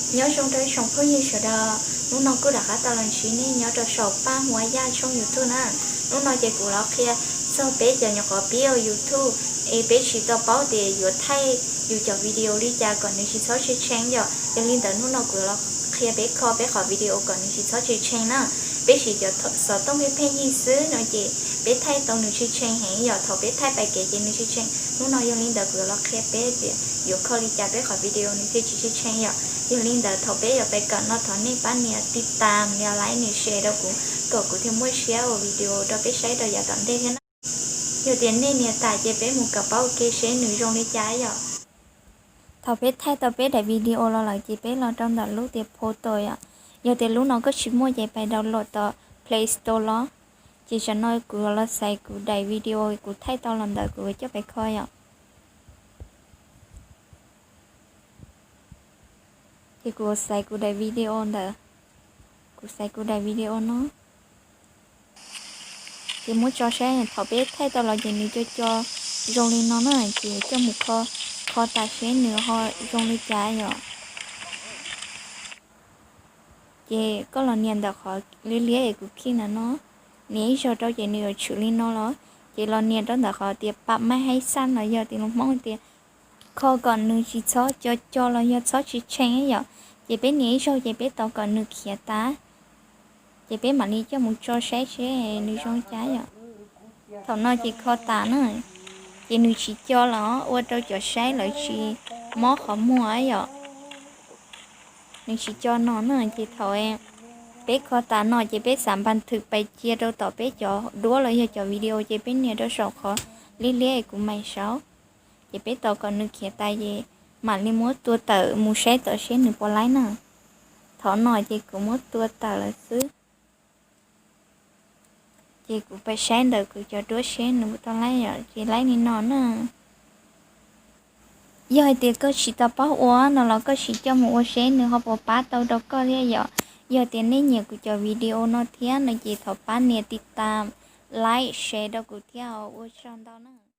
Nyob zoo rau ib tsoom phooj ywg sawv daws, hnub no kuj rov qab tau los ntsib nej nyob rau saum Paj Huab Yaj tshooj YouTube na. Hnub no ces kuv los qhia txog peb cov nyuam qhuav pib ua YouTube es peb tsis tau paub tias yuav thaij yus cov video li cas kom nws tsis txhob tshee tshee yom. Yog li ntawd hnub no kuv los qhia peb kho peb qhov video kom nws tsis txhob tshee tshee na. Peb siv cov xov tooj pheej pheej yig xwb no ces peb thaij tau nws tshee tshee heev yom. Thaum peb thaij pais kev ces nws tshee tshee. Hnub no yog li ntawd kuv los qhia peb tias yuav kho li cas peb qhov video nws thiaj tsis tshee tshee yom. Yog li ntawd thaum peb yuav pais kawm no thov nej pab nias tiv tas, nias like, nias share rau kuv kom kuv thiaj muaj siab ua video rau peb saib rau yav tom ntej thiab na. Yog tias nej nias tas ces peb mus kawm paub ua ke seb nws zoo li cas yom. Thaum peb thaij tau peb daim video los lawm ces peb los rau ntawm lub tias photo yom. Yog tias lub no koj tsis muaj ces pais download tom Play Store los. Ces tam no kuv los xaiv kuv daim video kuv thaij tau los ntawd kuv coj pais kho yom. Ces kuv xaiv kuv daim video ntawd, kuv xaiv kuv daim video no. Ces muab tso saib thaum peb thaij tau los ces nws co co zoo li no na, ces coj mus kho, kho tas seb nws ho zoo li cas yom. Ces koj los nias ntawm qhov liab liab es kuv khij ntawm no, nias ib zaug rau ces nws yuav tshwm li no los. Ces los nias rau ntawm qhov tias pam maj haib xaj los yog tias lus Hmoob tias kho kom nws tsis txhob co co los yog txhob tshee tshee yom. Ces peb nias ib zaug ces peb tos kom nws khiav tas, ces peb mam li coj mus tso saib seb nws zoo cas yom. Thaum no ces kho tas na, ces nws tsis co los ua rau cov saib lawv tsis mob qhov muag yom. Nws tsis co no na, ces thaum peb kho tas no ces peb xav npas thwm pais cia rau tom peb cov duab los yog cov video ces peb nias rau saum qhov liab liab es kuv mais saud. Ces peb tos kom nws khiav tas ces mam li muab tua tawm mus saib tom seb nws puas laib na. Thaum no ces kuv muab tua tawm lawm xwb. Ces kuv pais saib ntawm kuv cov duab seb nws puas tau laib yom, ces laib li no na. Yog hais tias koj tsis tau paub ua no los koj sim coj mus ua seb nws ho puas pab tau rau koj thiab yom. Yog tias nej nyiam kuv cov video no thiab no ces thov pab nias tiv tas, like, share rau kuv thiab, ua tsaug ntau na.